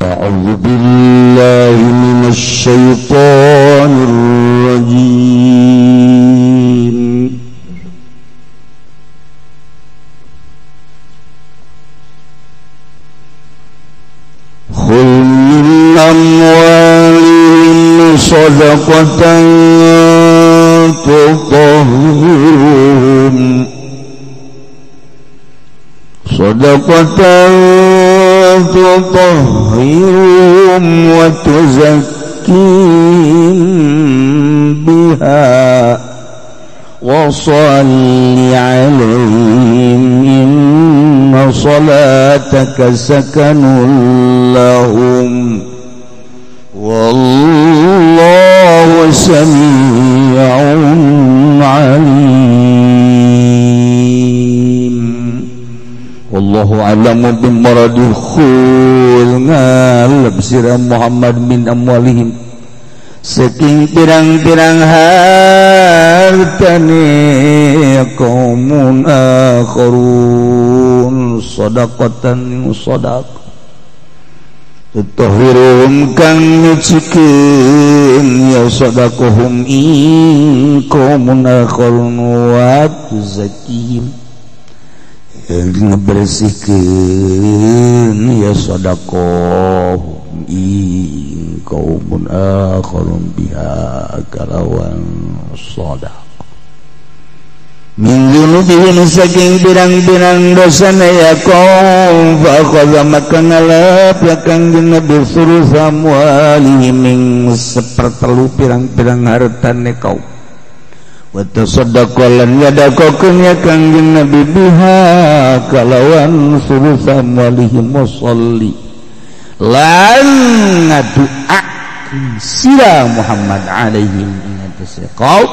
A'udzu billahi minasy syaithanir rajim. Khudh min amwalihim shadaqatan tutahhiruhum shadaqatan tutahhiruhum wa tuzakkihim biha wa shalli 'alaihim inna salataka sakanun lahum wallahu samii'un 'aliim. Wallahu a'lamu bimaradi khul ngalap sira Muhammad min amwalihim saking pirang-pirang hartane qaumun akharun shadaqatan sadaqah tutahhiruhum kang nyucikeun ya sadaqahum in qaumun akharun wa tuzakkihim ngebersihkeun ya sadaqah in qaumun akharun biha kalawan sadaqah min dzunubihim saking pirang-pirang dosana ya kaum fa akhadha maka ngalap ya Kangjeng Nabi thuluts amwalihim ing sepertelu pirang-pirang hartane kaum wa tasaddaqa lan yadakokeun ya Kangjeng Nabi biha kalawan thuluts amwalihim wa shalli lan ngadu'a sira Muhammad alaihim ing atase kaum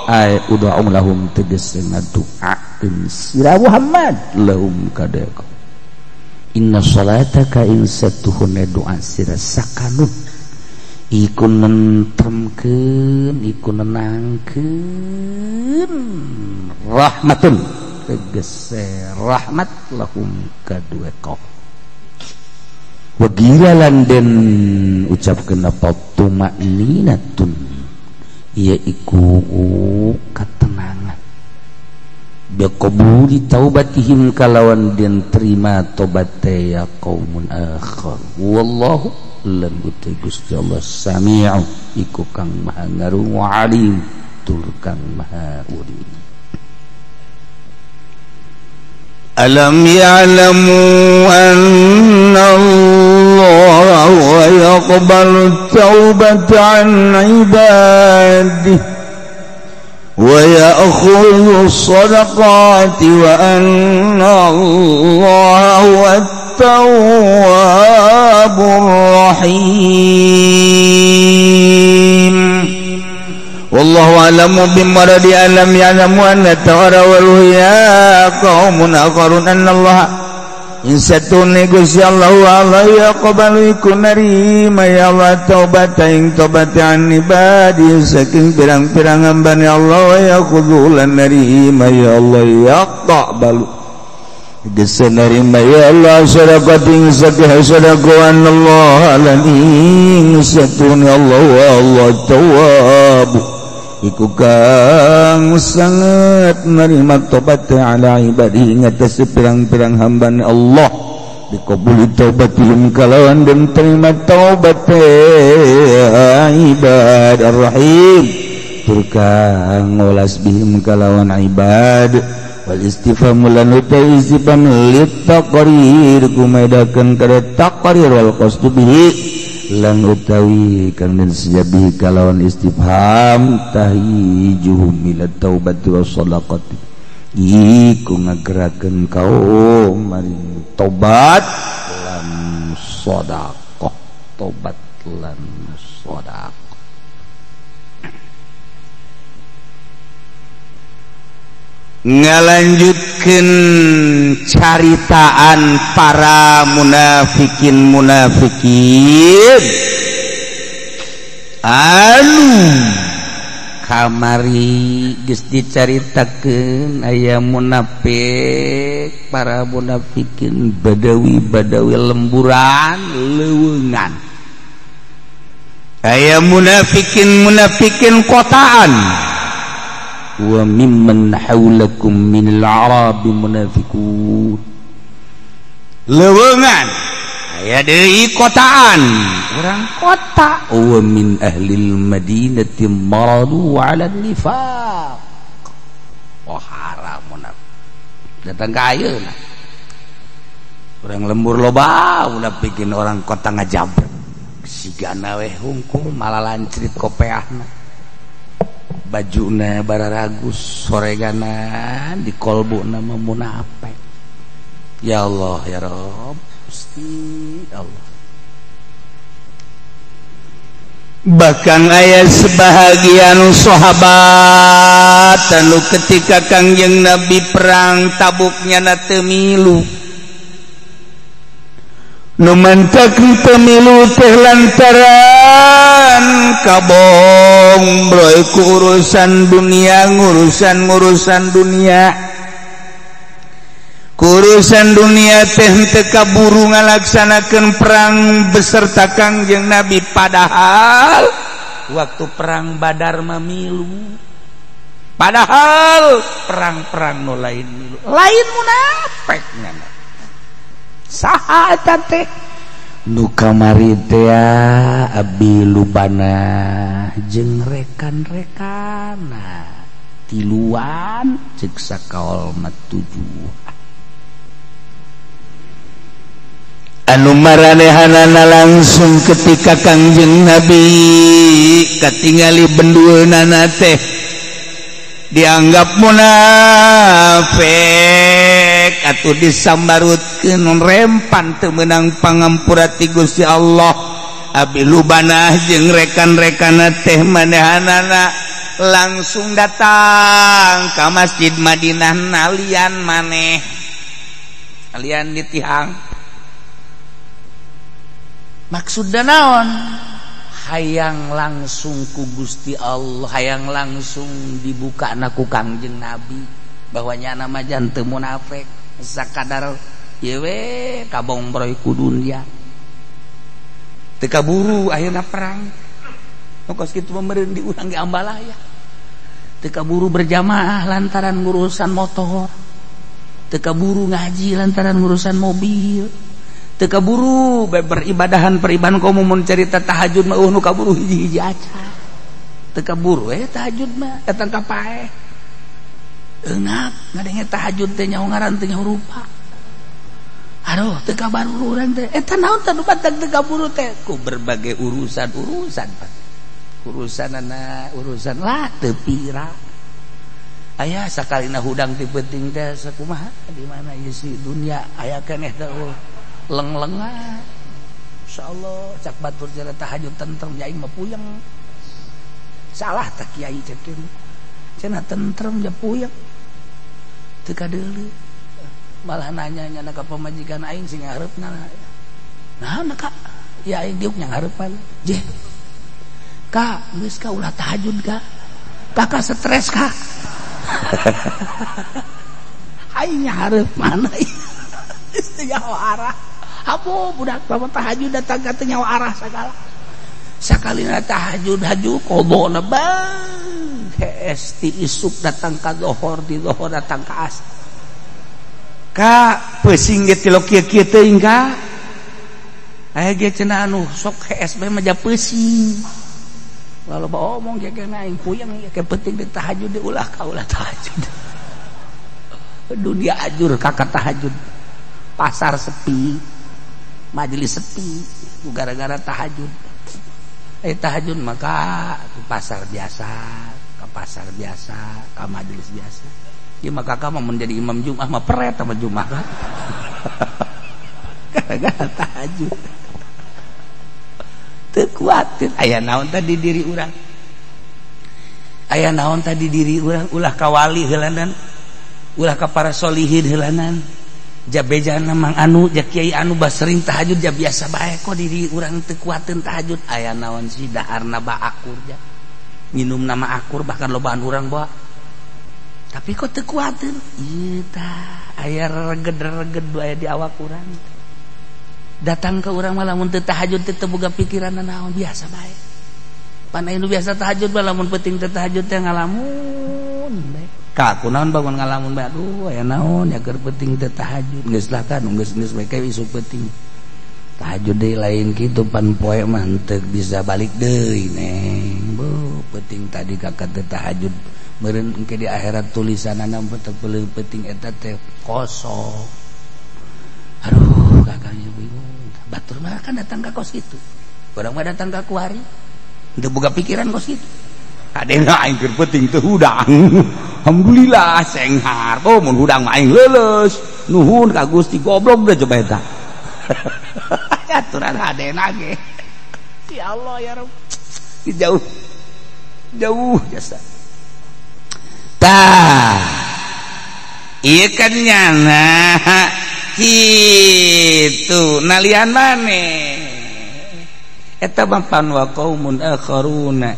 ay ud'u lahum tegese ngadu'akeun sira Muhammad lahum kadeka inna salataka in satuhuna doa sira sakanun iku nentremkeun iku nenangkeun rahmatun tegese rahmat lahum kadue kaum wagila lan den ucapkeun apa tumakninatun ia iku ketenangan biqabuli taubatihim kalawan den terima tobat ya qaumun akhar wallahu lan uti Gusti Allah sami'u iku kang maha ngarungu alim tur kang maha uring. Alam ya'lamu anna Allah yaqbalu taubata 'an 'ibadihi wa ya'khudhu shadaqati wa anna Allah huwa at-tawwabur rahim. Wallahu a'lamu bimaradi alam ya'lamu anna tawara wa ruhya qaumun akharun anna Allah in satune Gusti Allah Allah yaqbalu iku narima ya Allah taubat ing tobat an ibadi saking pirang-pirang hambane Allah wa yaqulu lan narima ya Allah yaqbalu geus narima ya Allah sadaqat ing sadaqah sadaqah Allah lan ing satune Allah wa Allah tawwab iku kang sangat nerima tobat ala ibadi ngatas pirang-pirang hambane Allah dikabuli taubatihim kalawan den terima taubat ibad arrahim tur kang ngolas bihim kalawan ibad wal istifham lan utai istifham lit taqrir kumedakeun kada taqrir wal qasdu bihi lan utawi kang den sejabi kalawan istifham tahijuhum ila taubati was shadaqati iku ngagerakeun kaum maring tobat lan sedekah tobat lan sedekah. Ngalanjutkeun caritaan para munafikin anu Kamari geus dicaritakeun aya munafik, para munafikin badawi-badawi lemburan leuweungan. Aya munafikin-munafikin kotaan. Wa mimman haulakum minal a'rabi munafiqun. Leuweungan aya deui kotaan, urang kota. Wa min ahlil madinati maradu 'ala nifaq. Oh haram munafik. Datang ka ayeuna. Urang lembur loba munafikin orang kota ngajabrek. Sigana weh hungkul malah lancrit kopeahna. Bajuna bararagus soregana di kolbuna mah munafik. Ya Allah ya Rabb, Gusti Allah. Bahkan aya sebahagian sahabat anu ketika Kangjeng Nabi perang Tabuknya na teu milu. Nu mantak teu milu teh lantaran kabong broy ku urusan dunia, ngurusan-ngurusan dunia. Urusan dunia teh teu kaburu ngalaksanakeun perang beserta Kangjeng Nabi, padahal waktu perang Badar mah milu. Padahal perang-perang nu lain milu, lain munafik ngana. Saha eta teh? Nu kamari teh Abi Lubana jeung rekan-rekanna tiluan ceuk sakaol mah tujuh. Anu maranehanana langsung ketika Kangjeng Nabi katingali bendueunana teh dianggap munafik atuh disambarutkeun rempan teu meunang pangampura ti Gusti Allah. Abi Lubanah jeung rekan-rekanna teh manehanana langsung datang ka Masjid Madinah nalian maneh, nalian di tihang. Maksudna naon? Hayang langsung ku Gusti Allah, hayang langsung dibuka na ku Kangjeng Nabi bahwa nyana mah teu munafik sakadar ieu we kabongbroy ku dunya. Teu kaburu ayeuna perang. Nu kos kitu mah meureun di urang ge ambalaya. Teu kaburu berjamaah lantaran ngurusan motor. Teu kaburu ngaji lantaran ngurusan mobil. Teu kaburu beribadahan peribadahan komo mun carita tahajud mah nu kaburu hiji-hiji aca. Teu kaburu tahajud mah datang ka paeh. Eungap ngadenge tahajud teh nyaho ngaran teh nyaho rupa. Aduh teu kaburu urang teh. Eta naon teh nu batang teu kaburu teh ku berbagai urusan-urusan Pak. Urusanana urusan lah teu pira. Aya sakalina hudang ti peuting teh sakumaha di mana ieu si dunya aya keneh teh leng-lengan. Insyaallah cak batur jara tahajud tentrem ya aing mah puyeng. Salah tah kiai cek cenah tentrem ja puyeng. Teu kadeuleu. Malah nanya nya ka pamajikan aing sing ngareupna. Naon Kak? Ya aing diuk nya ngareuppan. Jeh. Kak, geus ka ulah tahajud Kak. Kakak stres Kak. Aing ngareup mana ieu? Geus teu nyaho arah. Apo budak lamun tahajud datang ka teu nyaho arah sagala. Sakalina tahajud haju qodona bang. Hees ti isuk datang ka zohor, ti zohor datang ka asar. Ka peuting ge tilok kieu-kieu teuing ka. Aya ge cenah anu sok hees bae mah ja peuting. Lalu ba omong ge kana aing puyeng ge penting di tahajud ulah ka ulah tahajud. Dunia ajur kakak tahajud. Pasar sepi, majelis sepi, gara-gara tahajud. Tahajud maka ke pasar biasa, ke pasar biasa, ke majelis biasa. Ya maka kamu menjadi imam Jumat mah peret sama Jumat kan? Gara-gara tahajud. Teu kuatir aya naon tadi diri urang. Aya naon tadi diri urang ulah ka wali heulanan, ulah ka para solihin heulanan. Jabejana mang anu ja kiai anu bah sering tahajud ja biasa bae kok diri urang teu kuateun tahajud aya naon sih daharna baakur ja. Minum nama akur bahkan lobaan urang bawa. Tapi kok teu kuateun? Ieu tah aya reged-reged aya di awak urang. Datang ke urang mah lamun teu tahajud teu boga pikiran naon biasa bae. Pan aya nu biasa tahajud mah lamun peuting teu tahajud teh ngalamun bae. Ka kunaon bangun ngalamun bae aduh aya naon ya keur peuting teu tahajud geus lah kan geus bae kae isuk peuting. Tahajud deui lain kitu pan poe mah henteu bisa balik deui neng. Beuh peuting tadi kakak teu tahajud meureun engke di akhirat tulisanana teu peuting eta teh kosong. Aduh kakaknya bingung. Batur mah kan datang ka kos kitu. Urang mah datang ka kuari. Henteu boga pikiran kos kitu. Adena aing keur peuting teu hudang. Alhamdulillah senghar. Oh mun hudang mah aing leuleus. Nuhun ka Gusti goblok deh coba eta. Aturan hadena ge. Ya Allah ya Rabb. Jauh. Jauh jasa. Tah. Ieu kan nyana kitu nalian maneh. Eta bampan wa qaumun akharuna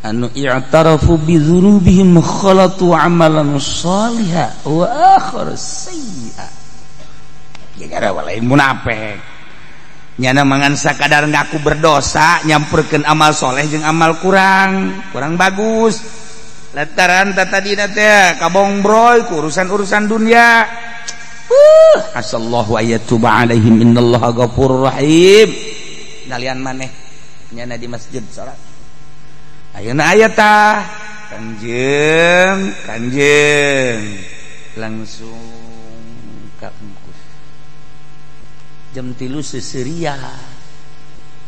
anu i'tarafu bi dzunubihim khalatu amalan shalihan wa akhar sayyi'a. Gara lain munafik nyana mangan sakadar ngaku berdosa nyampurkeun amal soleh jeung amal kurang kurang bagus lantaran tadina teh kabongbroy ku urusan-urusan dunia. Asallahu ayyatuba alaihim innallaha ghafurur rahim. Nalian maneh nyana di masjid salat ayeuna aya tah kanjeng kanjeng langsung ka jam 3 seseria.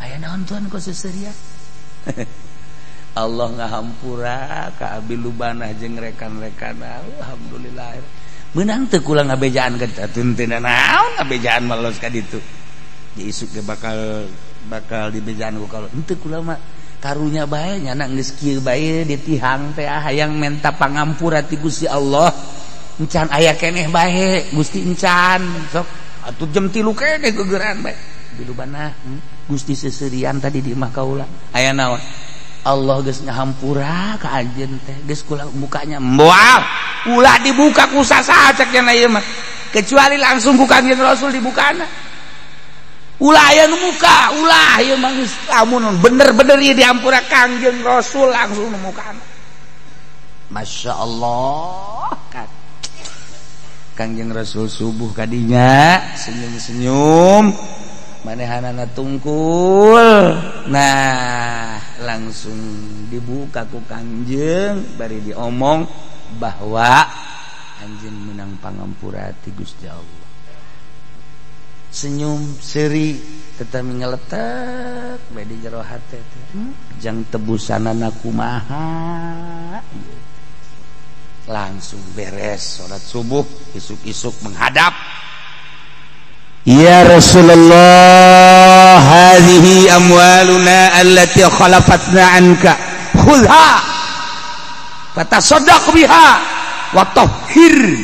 Aya naon tuan kok seseria? Allah ngahampura ka abi lubanah jeung rekan-rekan. Alhamdulillah. Meunang teu kula ngabejaan ka teu naon ngabejaan mah los ka ditu. Di isuk ge bakal dibejaan ku kalau henteu kula mah karunya bae nyana geus kieu bae ditihang teh hayang menta pangampura ti Gusti Allah. Encan aya keneh bae Gusti encan sok atuh jam 3 keneh gegeran bae bilubana Gusti seserian tadi di imah kaula aya naon Allah geus ngahampura ka anjeun teh geus kula mukanya moal ulah dibuka ku sasaha cek nya ieu mah kecuali langsung ku Kangjeng Rasul dibukana ulah aya nu muka ulah ieu mah geus lamun bener-bener ieu dihampura Kangjeng Rasul langsung nu mukana. Masya Allah kan Kangjeng Rasul subuh kadinya senyum-senyum manehanana tungkul. Nah langsung dibuka ku Kangjeng bari diomong bahwa anjeun menang pangampura ti Gusti Allah. Senyum seri tetapi ngeletek bae di jero hate teh jang tebusanana kumaha. Langsung beres salat subuh isuk-isuk menghadap ya Rasulullah hadhihi amwaluna allati khalafatna anka khudha fatasaddaq biha wa tahhir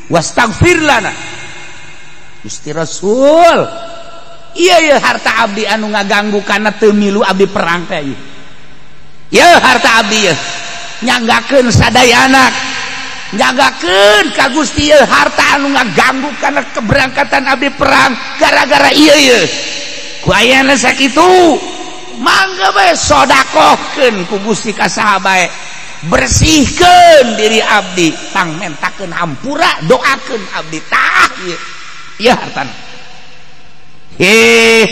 wastaghfir lana. Gusti Rasul iya ya harta abdi anu ngaganggu kana teu milu abdi perang teh ieu ya harta abdi ieu nyanggakeun sadayana nyanggakeun ka Gusti ieu harta anu ngaganggu kana keberangkatan abdi perang gara-gara ieu ieu ku ayana sakitu mangga bae sodakohkeun ku Gusti ka saha bae bersihkeun diri abdi pangmentakeun hampura doakeun abdi tah ieu ieu hartana. Heh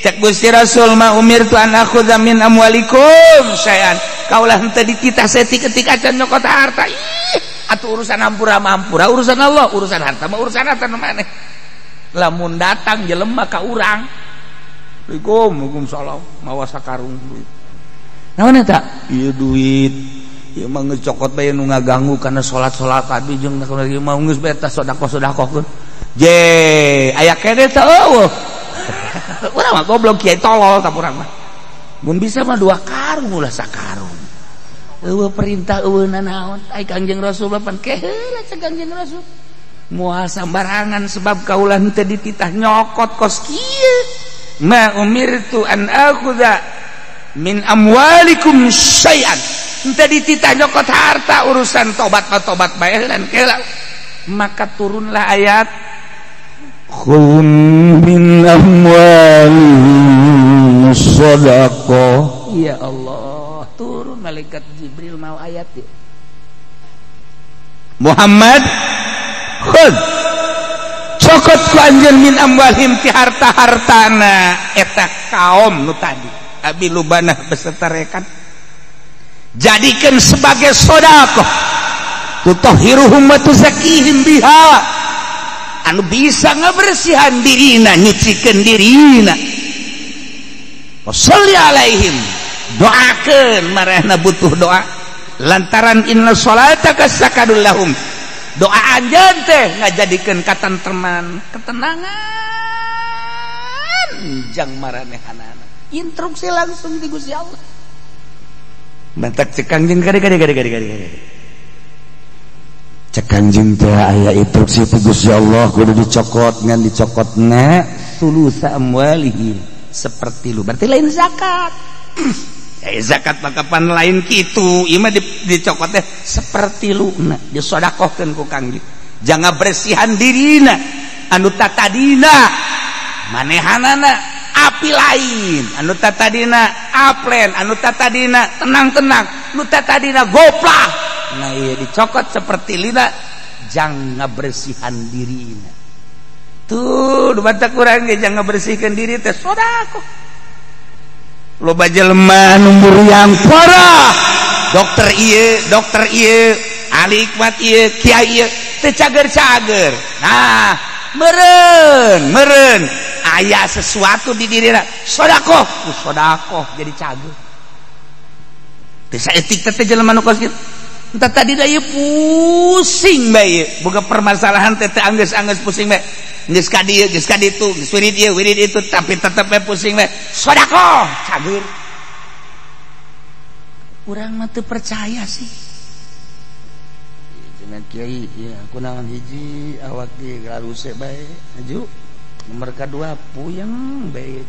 cek Gusti Rasul ma umirtu an akhudha min amwalikum syai'an kaulah henteu dititah setik-ketik acan nyokot harta. Ih atuh urusan hampura mah hampura urusan Allah urusan harta mah urusan harta nu maneh lamun datang jelema ka urang Assalamualaikum waalaikumsalam mawa sakarung duit naon eta ieu duit ieu mah geus cokot bae nu ngaganggu kana salat-salat abdi jeung ieu mah geus bae tah sedekah-sedekahkeun je aya keneh teh eueuh urang mah goblok kiai tolol tah urang mah mun bisa mah dua karung ulah sakarung eueuh perintah eueuh nanaon ai Kangjeng Rasul pan keheula cek Kangjeng Rasul moal sambarangan sebab kaula henteu dititah nyokot kos kieu ma umirtu an akhudha Min amwalikum syai'an. Henteu dititah nyokot harta urusan tobat mah tobat bae dan kela. Maka turunlah ayat khudz min amwalihim shadaqah. Ya Allah, turun malaikat Jibril mau ayat ya. Muhammad khudz cokot ku anjeun min amwalihim ti harta-hartana eta kaum nu tadi Abi Lubanah beserta rekan jadikan sebagai sedekah tutahhiruhum wa tuzakkihim biha anu bisa ngabersihan dirina nyucikeun dirina washolli alaihim doakeun marehna butuh doa lantaran inna sholataka sakadul lahum doa anjeun teh ngajadikeun katentreman ketenangan jang maranehanana instruksi langsung di Gusti Allah mantak cek kangjeng kade kade kade kade kade cek kangjeng teh aya instruksi ti Gusti Allah kudu dicokot ngan dicokotna sulusa amwalihim seperti lu berarti lain zakat. Zakat maka pan lain kitu ieu mah dicokot teh seperti lu na disodakohkeun ku Kangjeng jangan bersihan dirina anu tatadina manehanana api lain anu tatadina aplen anu tatadina tenang-tenang anu tatadina goplah nah ieu dicokot seperti lina jangan bersihan dirina tuh batak urang ge jangan bersihkeun diri teh sodakoh. Loba jelema nu muriang parah dokter ieu ahli hikmat ieu kiai ieu teu cager-cager nah meureun aya sesuatu di dirina sedekah ku sedekah jadi cager teu saeutik teh jelema nu kos kitu entah tadi da ieu pusing bae boga permasalahan teh teh anggeus-anggeus pusing bae geus ka dieu geus ka ditu geus wirid ieu wirid itu tapi tetep we pusing we sedekah cager urang mah teu percaya sih cenah kiai ieu kunaon hiji awak ge garuse bae maju nomor kadua puyeng bae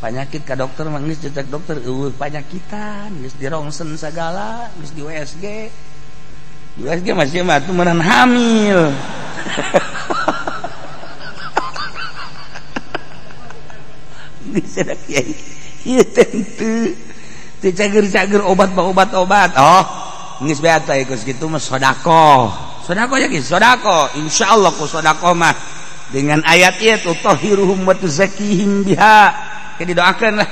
panyakit ka dokter mah geus cecek dokter eueuh panyakitan geus dirongsen sagala geus di USG di USG masih mah atuh meureun hamil. Kiai tentu teu cager-cager obat obat oh geus bae atuh geus kitu mah sedekah sedekah ya geus sedekah insyaallah ku sedekah mah dengan ayat ieu tutahhiruhum wa tuzakkihim biha ke didoakeun lah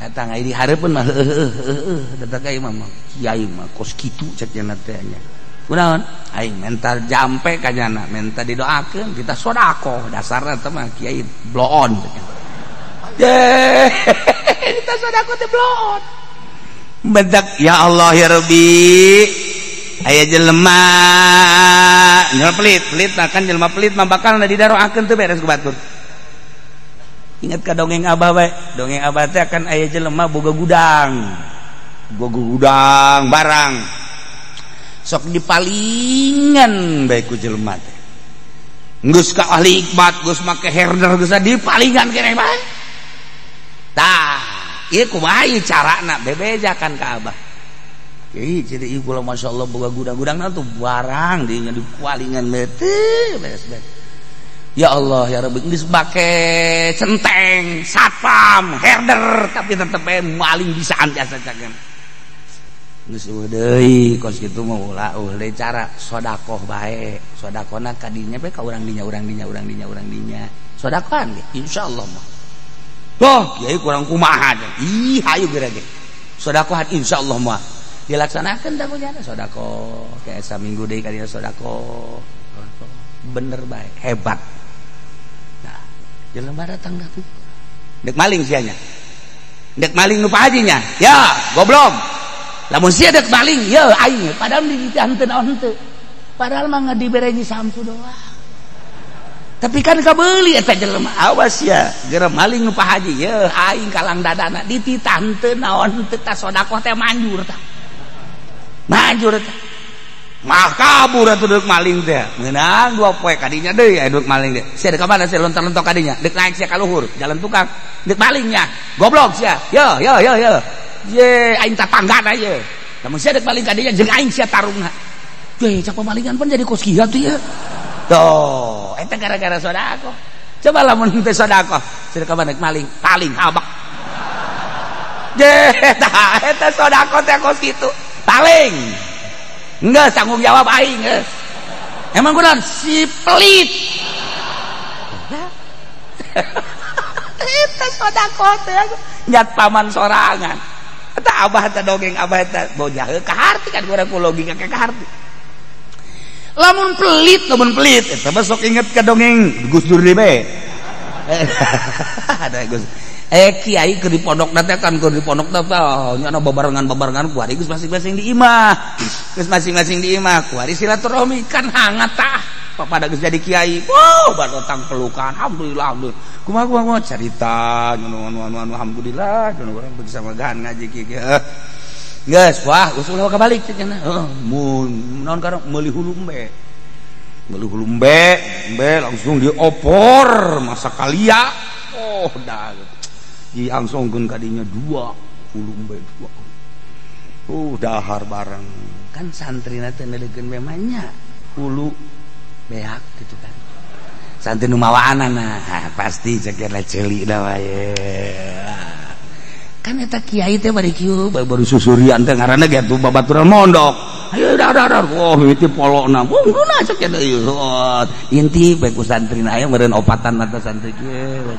datang ai di hareupeun mah heueuh datang ka imam kiai mah kos kitu cek nya teh nya kunaon aing mental jampe ka nyana menta didoakeun kita sedekah dasarna teh mah kiai bloon cek nya. Kita sedekah teh bloon. Bentak ya Allah ya Rabbi aya jelema jelema pelit pelit mah kan jelema pelit mah bakal didaroakeun teu beres ku batur. Ingat ka dongeng abah bae, dongeng abah teh akan aya jelema boga gudang. Boga gudang barang. Sok dipalingan bae ku jelema teh. Geus ka ahli hikmat, geus make herder geus dipalingan keneh bae. Tah, ieu kumaha ieu carana bebejakan ka abah. Kiai jadi ieu kula masyaallah boga gudang-gudangna tuh barang dinya dipalingan bae teu beres-beres. Ya Allah ya Rabbi geus make centeng, satpam, herder tapi tetep bae maling bisaan jasa cagen. Geus eueuh deui kos kitu mah ulah eueuh deui cara sedekah bae. Sedekahna ka dinya bae ka urang dinya urang dinya urang dinya urang dinya. Sedekahan ge insyaallah mah. Toh kiai kurang kumaha teh. Ih hayu geura ge. Sedekahan insyaallah mah dilaksanakeun da kunyana sedekah. Kayak saminggu deui ka dinya sedekah. Bener bae, hebat. Nah, jelema datang dah tuh. Dek maling sianya. Dek maling nu Pak Haji nya. Ya, goblok. Lamun sia dek maling, ya aing padahal di henteu naon henteu. Padahal mah dibere Samsu doang. Tapi kan kabeuli eta jelema. Awas ya, geura maling nu Pak Haji, ya aing kalang dadana dititah henteu naon henteu tah sedekah teh manjur tah. Manjur tah. Mah kabur atuh deuk maling teh. Meunang 2 poe kadinya deui aya deuk maling teh. Sia deuk ka mana sia lontar-lontok kadinya? Deuk naik sia ka luhur, jalan tukang. Deuk malingnya. Goblok sia. Yo yo yo yo. Ye aing tatanggana ye. Lamun sia deuk maling kadinya jeung aing sia tarungna. Ye cak pemalingan pan jadi kos kieu atuh ye. Tuh, eta gara-gara sedekah. Coba lamun teu sedekah, sia deuk ka mana maling, paling habak. Ye tah eta sedekah teh kos kitu. Paling. Enggak tanggung jawab aing geus. Emang kunaon si pelit. Eta sedekah teh nyat paman sorangan. Eta abah teh dongeng abah teh bojah ka harti kan urang ku logika ka harti. Lamun pelit eta mah sok inget ka dongeng Gus Dur deui bae. Ada Gus. Kiai keur di pondok teh kan keur di pondok teh nya babarengan-babarengan kuari geus masing-masing di imah. Geus masing-masing di imah kuari silaturahmi kan hangat tah. Pada geus jadi kiai. Wow, batang pelukan. Alhamdulillah, alhamdulillah. Kumaha kumaha carita anu anu anu alhamdulillah anu urang bersama gahan ngaji kieu. Geus wah geus ulah kabalik cenah. Heuh, mun naon karang meuli hulu embe. Meuli hulu embe, embe langsung diopor masak kalia. Oh, dah. Diangsongkeun kadinya 2 hulu embe 2. Dahar bareng. Kan santrina teh neulekeun bae mah nya hulu beak gitu kan. Santri nu mawaanana, pasti ceuk lah ceuli da wae. Kan eta kiai teh bari kieu baru susurian teh ngaranna ge atuh babaturan mondok. Ayo dah dah dah. Oh, mimiti polokna. Ungguna ceuk eta ieu. Inti bae ku santrina aya meureun opatan mata santri kieu.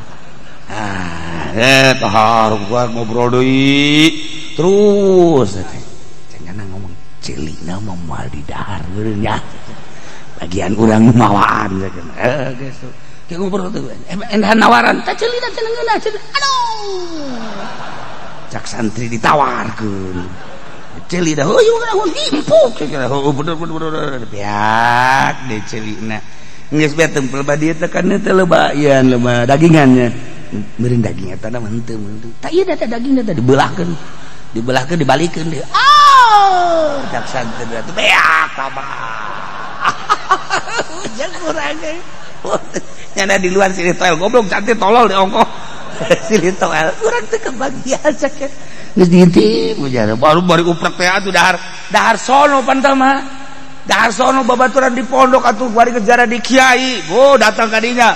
Ah, tahar gua ngobrol deui. Terus cenah ngomong ceulina mah moal di dahar meureun nya. Bagian urang mawaan cenah. Geus tuh. Kayak ngobrol tuh. Endahan nawaran, tah ceulina cenah ngeunah cenah. Aduh. Cak santri ditawarkeun. Ceulina heuh ieu mah himpuk cenah. Heuh bener bener bener. Beak deui ceulina. Geus bae tempel ba dieu teh kan teh loba ieu loba dagingannya. Meureun daging eta mah henteu meureun. Tah ieu da daging da dibelahkeun. Dibelahkeun dibalikeun deui. Oh, cak santri teh beak tabah. Jeung urang ge. Nyana di luar silih toel goblok santri tolol di ongkoh. Silih toel urang teh kebagian cak. Geus diintip ujar baru bari uprek teh atuh dahar. Dahar sono pan teh mah. Dahar sono babaturan di pondok atuh bari kejar di kiai. Oh, datang ka dinya.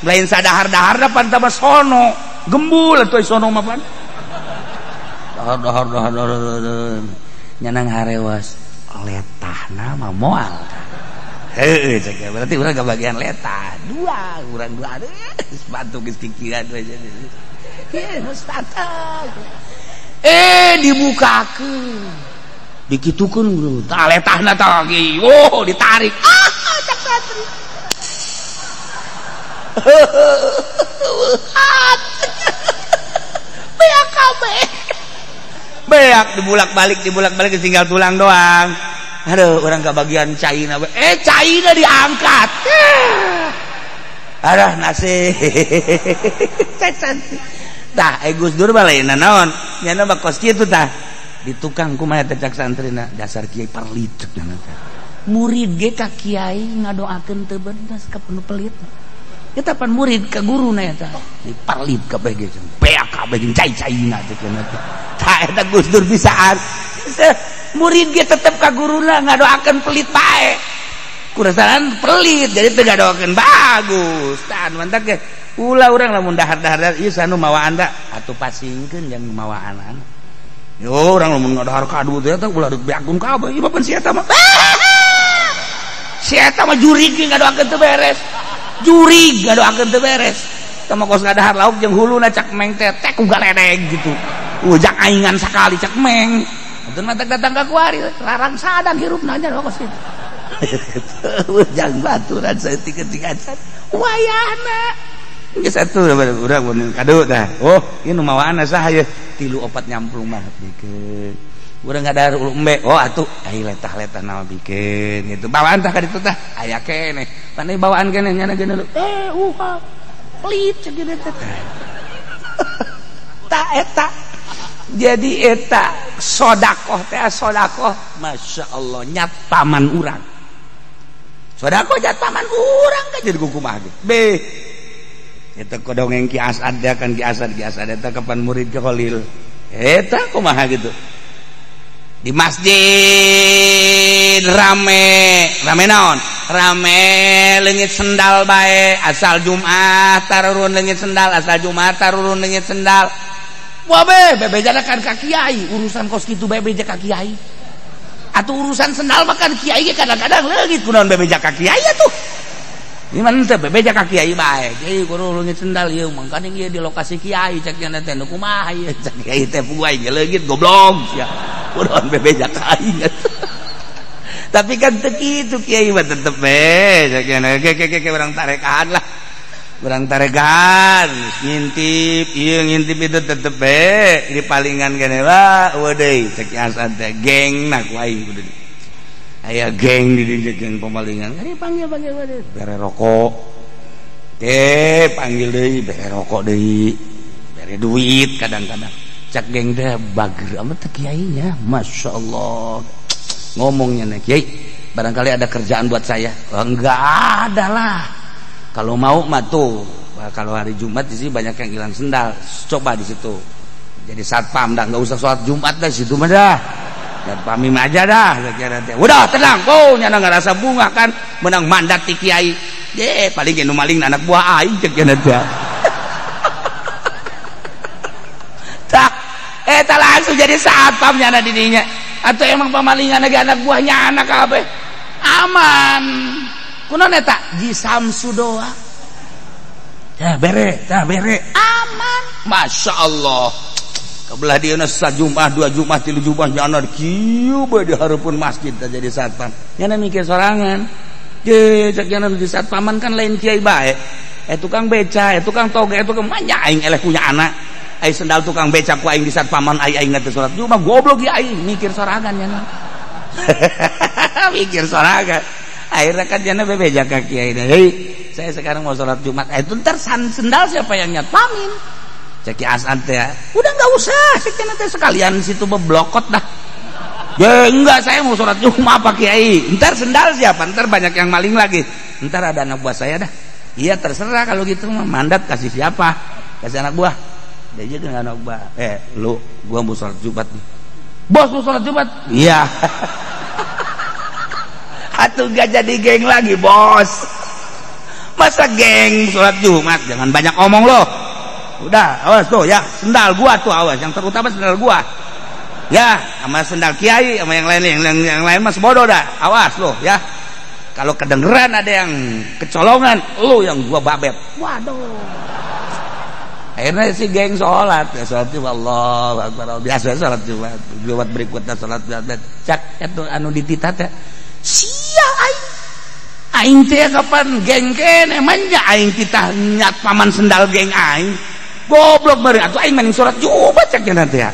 Lain sadahar-daharna pan teh mah sono. Gembul atuh sono mah pan. Dahar dahar dahar dahar. Nyanang harewas letahna mah moal. Heuh cek berarti urang kebagian letah. Dua, urang dua. Sepatu geus kikiran we. Ieu sepatu. Dibukakeun. Dikitukeun tah letahna tah lagi. Oh, ditarik. Ah, cak santri. Beak kabeh. Beak dibulak-balik tinggal tulang doang. Aduh, orang kebagian caina. Caina diangkat. Aduh, nasib. Tah, Gus Dur mah lain naon? Nyana mah kos kitu tah. Di tukang kumaha teh cak santrina, dasar kiai perlit cenah teh. Murid ge ka kiai ngadoakeun teu bener ka penuh pelit. Eta pan murid ka guruna eta. Di perlit kabeh ge beak kabeh jeung cai-caina teh cenah teh. Tah eta Gus Dur bisaan. Murid ge tetep ka guruna ngadoakeun pelit bae. Kurasaran pelit jadi teu ngadoakeun bagus. Tah mantak ge ulah urang lamun dahar-dahar ieu sanu mawaan da atuh pasingkeun jeung mawaanana. Yo urang lamun ngadahar kadu teh eta ulah deuk beakun kabeh ieu mah pan si eta mah. Si eta mah jurig ge ngadoakeun teu beres. Jurig ngadoakeun teu beres. Tah mah kos ngadahar lauk jeung huluna cak meng teh teh ku galedeg gitu. Ujang aingan sakali cak meng. Atuh mah datang ka kuari larang sadang hirupna nya kos kitu. Ujang baturan saeutik-eutik acan wayahna. Geus atuh urang mun kadu tah. Oh, ieu nu mawaanna saha ye? 3 4 nyamplung mah bikeun. Urang ngadahar ulu embe. Oh atuh ai letah-letah naon bikeun gitu. Bawaan tah ka ditu tah aya keneh. Pandai bawaan keneh nyana geuna pelit cek teh. Tah eta. Jadi eta sodakoh teh sodakoh Masya Allah nyat paman urang. Sodakoh nyat paman urang kan jadi kumaha ge. Be eta kodongeng Ki Asad ya kan Ki Asad eta kapan murid ke Khalil. Eta kumaha gitu. Di masjid rame, rame naon? Rame leungit sendal bae asal Jumat tarurun leungit sendal, asal Jumat tarurun leungit sendal. Wah be, bebejana kan ka kiai, urusan kos kitu bebeja ka kiai. Atuh urusan sendal mah kan kiai ge kadang-kadang leungit kunaon bebeja ka kiai atuh. Gimana teh bebeja ka kiai bae. Kiai kudu leungit sendal ieu mangkaning ieu di lokasi kiai cek nya teh nu kumaha ieu cek kiai teh puguh aing leungit goblok sia. Kunaon bebeja ka aing atuh. Tapi kan teu kitu kiai mah tetep be cek nya ke urang tarekan lah. Urang tarekan ngintip ieu ngintip itu tetep be di palingan kene lah eueuh deui cek Asad teh geng na ku aing kudu aya geng di dieu geng pemalingan ari panggil panggil bere rokok teh panggil deui bere rokok deui bere duit kadang-kadang cek geng teh bager amat teh kiainya Masya Allah ngomongnya nih kiai barangkali ada kerjaan buat saya. Oh, enggak ada lah. Kalau mau mah tuh, kalau hari Jumat di sini banyak yang hilang sendal, coba di situ. Jadi satpam dah, nggak usah sholat Jumat dah situ mah dah. Satpam aja dah, kira-kira. Udah tenang, oh nyana nggak rasa bunga kan, menang mandat ti kiai. Ye, paling nu maling anak buah aing cek nya teh. Tak, eta langsung jadi satpam nyana di dinya. Atau emang pamalingan lagi anak buahnya anak kabeh. Aman. Kunaon eta Ji Samsu doa. Tah bere aman. Masya Allah. Kebelah dieuna sajumat, dua Jumat, tilu Jumat nyana kieu bae di hareupeun masjid teh jadi satpam. Nyana mikir sorangan. Je cek nyana di satpaman kan lain kiai bae. Tukang beca, tukang toge, tukang manya aing eleh punya anak. Ai sendal tukang beca ku aing di satpaman ai aing teh salat Jumat goblok ya aing mikir sorangan nyana. Mikir sorangan. Akhirnya kan jana bebeja ka kiai. Hei, saya sekarang mau sholat Jumat. Itu ntar sendal siapa yang nyatpamin? Cek Ki Asad teh. Udah nggak usah, cek teh sekalian situ beblokot dah. Ya enggak, saya mau sholat Jumat Pak Kiai. Ntar sendal siapa? Ntar banyak yang maling lagi. Ntar ada anak buah saya dah. Iya terserah kalau gitu mah mandat kasih siapa? Kasih anak buah. Dia juga dengan anak buah. Lu, gua mau sholat Jumat nih. Bos mau sholat Jumat? Iya. Atau gak jadi geng lagi bos. Masa geng sholat Jumat? Jangan banyak omong loh. Udah awas tuh ya, sendal gua tuh awas, yang terutama sendal gua ya, sama sendal kiai sama yang lain, yang lain mas bodoh dah, awas loh ya. Kalau kedengeran ada yang kecolongan, lu yang gua babet. Waduh. Akhirnya si geng sholat ya, sholat Jumat Allah akbar, biasa sholat Jumat. Jumat berikutnya sholat Jumat. Cak itu anu ditita teh. Sia aing. Aing teh kapan geng kene manja aing kita nyat paman sendal geng aing. Goblok bari atuh aing maning sholat Jumat cek nya teh ya.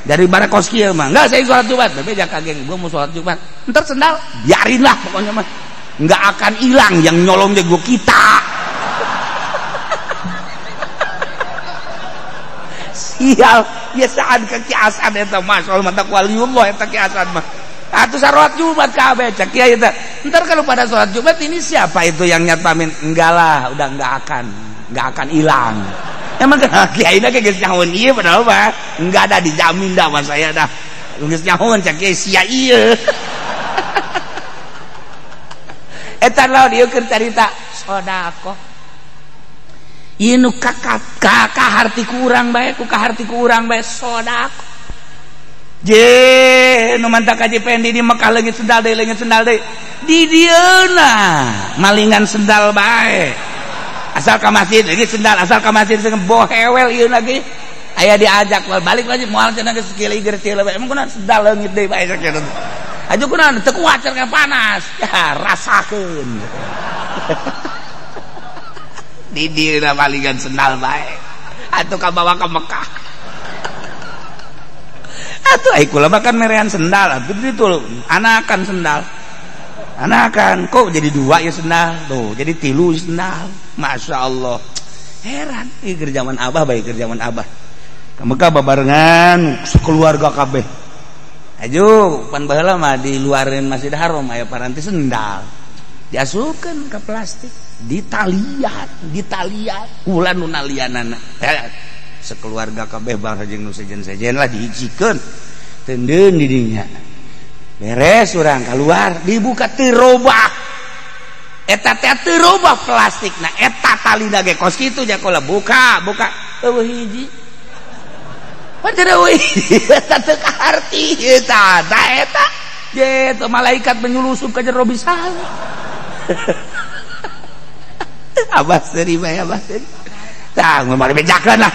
Dari barakos kieu mah enggak saya sholat Jumat, bebeja ka geng gua mau sholat Jumat. Entar sendal biarin lah pokoknya mah. Enggak akan hilang yang nyolong gua kita. Sial, biasaan ka Ki Asad eta mah soal mata waliullah eta Ki Asad mah. Atuh sarolat Jumat kabeh cek kiai eta. Entar kalau pada sholat Jumat ini siapa itu yang nyatpamin? Enggak lah, udah enggak akan hilang. Emang kiai na geus nyahoan ieu padahal mah enggak ada dijamin dah sama saya dah. Geus nyahoan cek kiai sia ieu. Eta lawan ieu keur carita sedekah. Ieu nu kaharti ku urang bae, ku kaharti ku urang bae sedekah. Je nu mantak Haji Pendi di Mekah leungit sendal deui, di dieuna malingan sendal bae. Asal ka masjid leungit sendal, asal ka masjid bohewel ieu lagi. Aya diajak balik lagi moal cenah geus kieu teu bae. Emang kunaon sendal leungit deui bae sakitu. Aju kunaon teu kuat cenah panas. Ya rasakeun. Di dieuna malingan sendal bae. Atuh kabawa ka Mekah. Atuh ai kula mah kan merean sendal, atuh ditu anakan sendal. Anakan kok jadi dua ya sendal, tuh jadi tilu sendal. Masya Allah. Heran, ieu keur zaman abah bae keur zaman abah. Ka Mekah babarengan sekeluarga kabeh. Aju pan baheula mah di luareun Masjid Haram aya paranti sendal. Diasupkeun ka plastik, ditalian, ditalian ulah nu nalianana. Sekeluarga kabeh bangsa jeung nu sejen-sejen lah dihijikeun. Tendeun di dinya. Beres urang keluar, dibuka teu robah. Eta teh teu robah plastikna, eta talina ge kos kitu jakola buka, buka eueuh hiji. Pan teu eueuh eta teu kaharti eta, da eta. Ye teu malaikat menyulusup ka jero bisa. Abah seuri bae abah seuri. Tah mun mari bejakeun lah.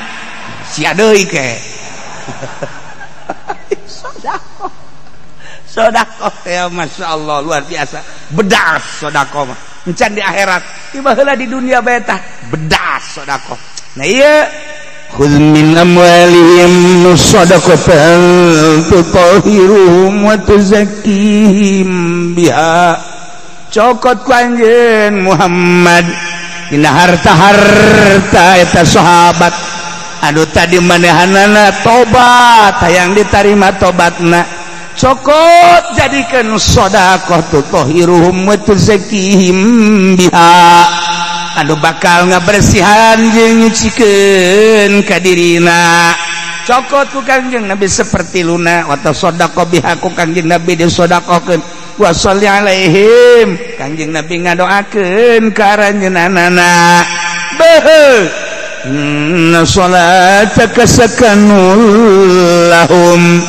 Sia deui ke. Sedekah. Sedekah ya Masya Allah luar biasa. Bedas sedekah mah. Encan di akhirat, tiba heula di dunia bae tah bedas sedekah. Nah ieu khudz min amwalihim shadaqatan tutahhiruhum wa tuzakkihim biha. Cokot ku anjeun Muhammad dina harta-harta eta sahabat anu tadi manehanana tobat hayang ditarima tobatna. Cokot jadikan sedekah tutahhiruhum wa tuzakkihim biha anu bakal ngabersihan jeung nyucikeun ka dirina. Cokot ku Kangjeng Nabi seperti luna wa tasaddaqo biha ku Kangjeng Nabi disedekahkeun wa sholli alaihim Kangjeng Nabi ngadoakeun ka aranjeunana. Beuh inna salataka sakanul lahum.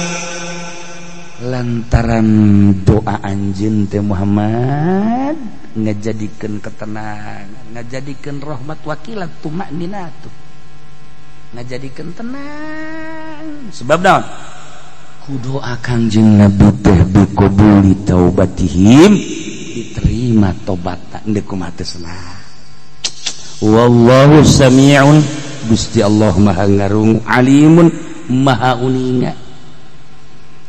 Lantaran doa anjeun teh Muhammad ngajadikeun ketenangan, ngajadikeun rahmat wakilat tumakninatu, ngajadikeun tenang. Sebab naon? Ku doa Kangjeng Nabi teh biqabuli taubatihim, diterima tobatna deuk kumaha teh senang. Wallahu samiun, Gusti Allah Maha ngarungu, alimun Maha uninga.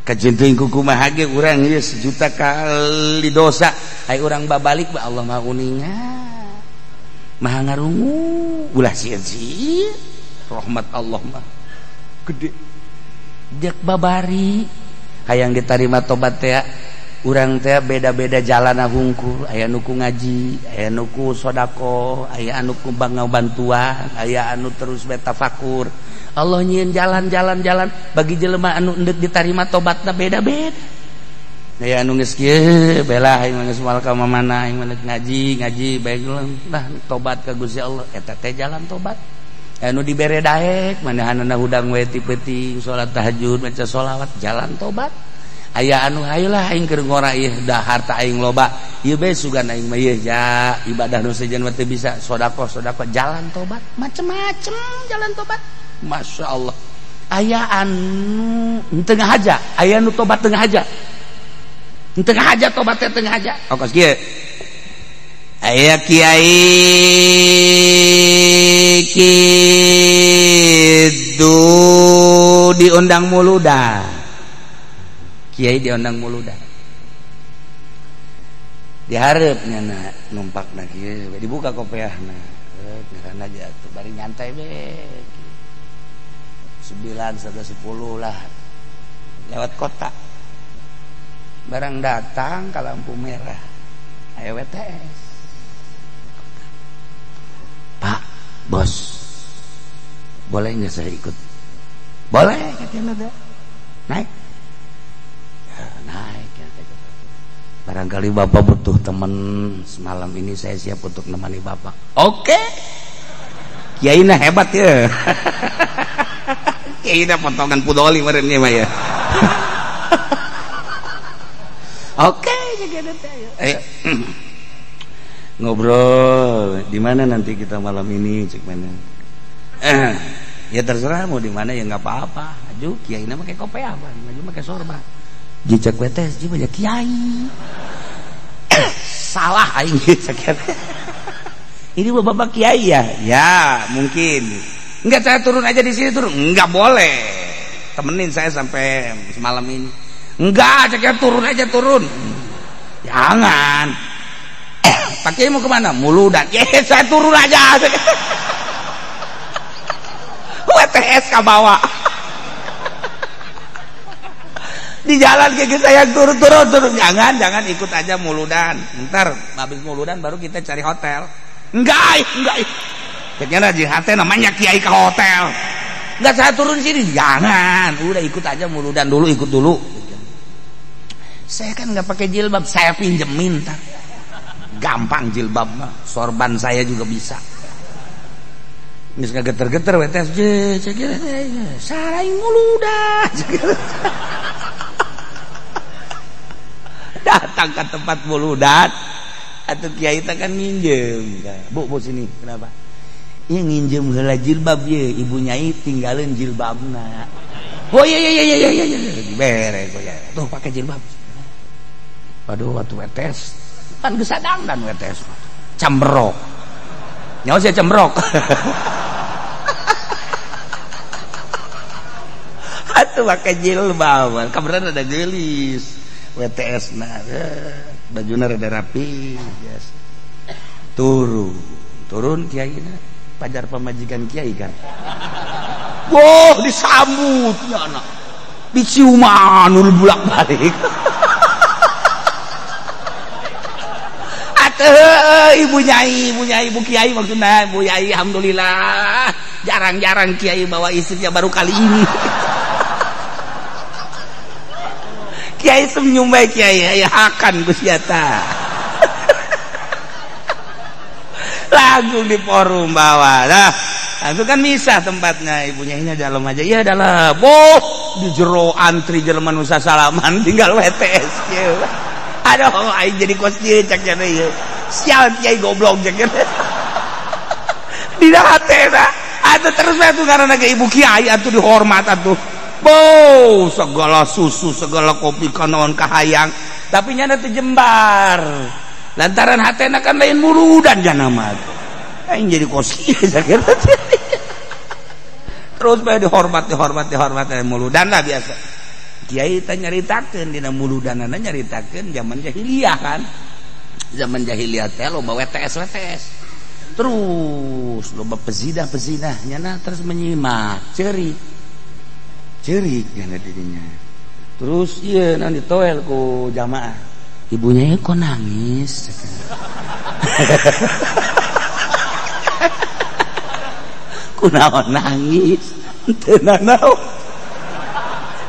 Kajenting kumaha ge urang ieu sejuta kali dosa, ai urang babalik ba Allah Maha uninga, Maha ngarungu. Ulah sieun-sieun, rahmat Allah mah gede. Dek babari hayang ditarima tobat teh urang teh beda-beda jalana hungkul, aya nu ku ngaji, aya nu ku sedekah, aya anu ku bantuan, aya anu terus betafakur. Allah nyieun jalan-jalan-jalan bagi jelema anu endek ditarima tobatna beda-beda. Aya anu geus kieu bela aing geus moal ka mamana aing mah ngaji, ngaji bae lah tobat ka Gusti Allah eta teh jalan tobat. Anu dibere daek manehanana hudang we ti peuting salat tahajud maca sholawat jalan tobat. Aya anu hayolah aing keur ngora ieu da harta aing loba ieu bae sugan aing mah ieu ja ibadah nu sejen mah teu bisa sedekah sedekah jalan tobat macem-macem jalan tobat. Masya Allah aya anu tengah aja, aya anu tobat tengah aja, tengah aja tobatnya tengah aja. Oh kos kieu aya kiai kitu diundang muludan, kiai diundang muludan, diharepnya na numpakna kieu dibuka kopeahna, karena jatuh bari nyantai be. 9, 10 lah lewat kota barang datang ke lampu merah ayo WTS. Pak bos boleh nggak saya ikut? Boleh katanya. Naik ya, naik ya. Barangkali bapak butuh teman semalam ini saya siap untuk nemani bapak. Oke kiai nah hebat ya. Kiai dah potongan pudoli meureun mah ya. Oke, ayo. Ngobrol di mana nanti kita malam ini cek mana? Ya terserah mau di mana ya nggak apa-apa. Aju kiai na make kopi apa? Aju make sorban. Jicak WTS ji banyak kiai. Salah aing cek. Ini bapak kiai ya? Ya, mungkin. Enggak, saya turun aja di sini turun. Enggak boleh. Temenin saya sampai semalam ini. Enggak, ceknya turun aja turun. Jangan. Pak Kiai mau kemana? Muludan. Ya, saya turun aja. WTS ke bawah. Di jalan kayak saya turun-turun turun, jangan jangan ikut aja muludan. Ntar habis muludan baru kita cari hotel. Enggak, enggak. Kayaknya di hati namanya kiai ke hotel. Enggak, saya turun sini. Jangan, udah ikut aja muludan dulu, ikut dulu. Saya kan nggak pakai jilbab, saya pinjemin ntar. Gampang jilbab mah, sorban saya juga bisa. Geus geter-geter WTS sarai muludan. Datang ke tempat muludan atau kiai teh kan nginjem. Bu, bu sini, kenapa? Iya nginjem heula jilbab ye, ibu nyai tinggalin jilbabna. Oh iya iya iya iya iya, beres ya. Tuh pakai jilbab. Waduh, waktu WTS kan geus sadang dan WTS. Camberok. Nyawa saya cembrok. Atuh pakai jilbab, kabeneran ada gelis. WTS nah, bajuna rada rapi, yes. Turun, turun kiai na, pajar pamajikan kiai kan. Wah, disambutnya anak, diciuman ul bolak-balik. Atuh, ibu nyai, ibu nyai, ibu kiai maksudnya, ibu nyai, alhamdulillah, jarang-jarang kiai bawa istrinya baru kali ini. Kiai senyum baik kiai, ya akan Gusti ta. Langsung di forum bawah. Nah, langsung kan misah tempatnya, ibunya ini dalam aja. Iya dalam. Oh, di jero antri jelema nu salaman tinggal WTS kieu. Aduh, aing jadi kos kieu cak cenah ieu. Sial kiai goblok cak cenah. Dina hatena. Atuh terus we atuh ngaranna ge ibu kiai atuh dihormat atuh. Bow, segala susu, segala kopi kanaon kahayang, tapi nyana teu jembar. Lantaran hatena kan lain muludan jana mah. Aing jadi kos kieu sakira. Terus bae dihormat, dihormat, dihormat muludan lah biasa. Kiai teh nyaritakeun dina muludanana nyaritakeun zaman jahiliyah kan. Zaman jahiliyah teh loba WTS WTS. Terus loba pezinah-pezinah nyana terus menyimak, ceurik. Cerik nyana dirinya. Terus iya nanti ditoel ku jamaah. Ibunya kok nangis. Kunaon nangis? Teu nanaon.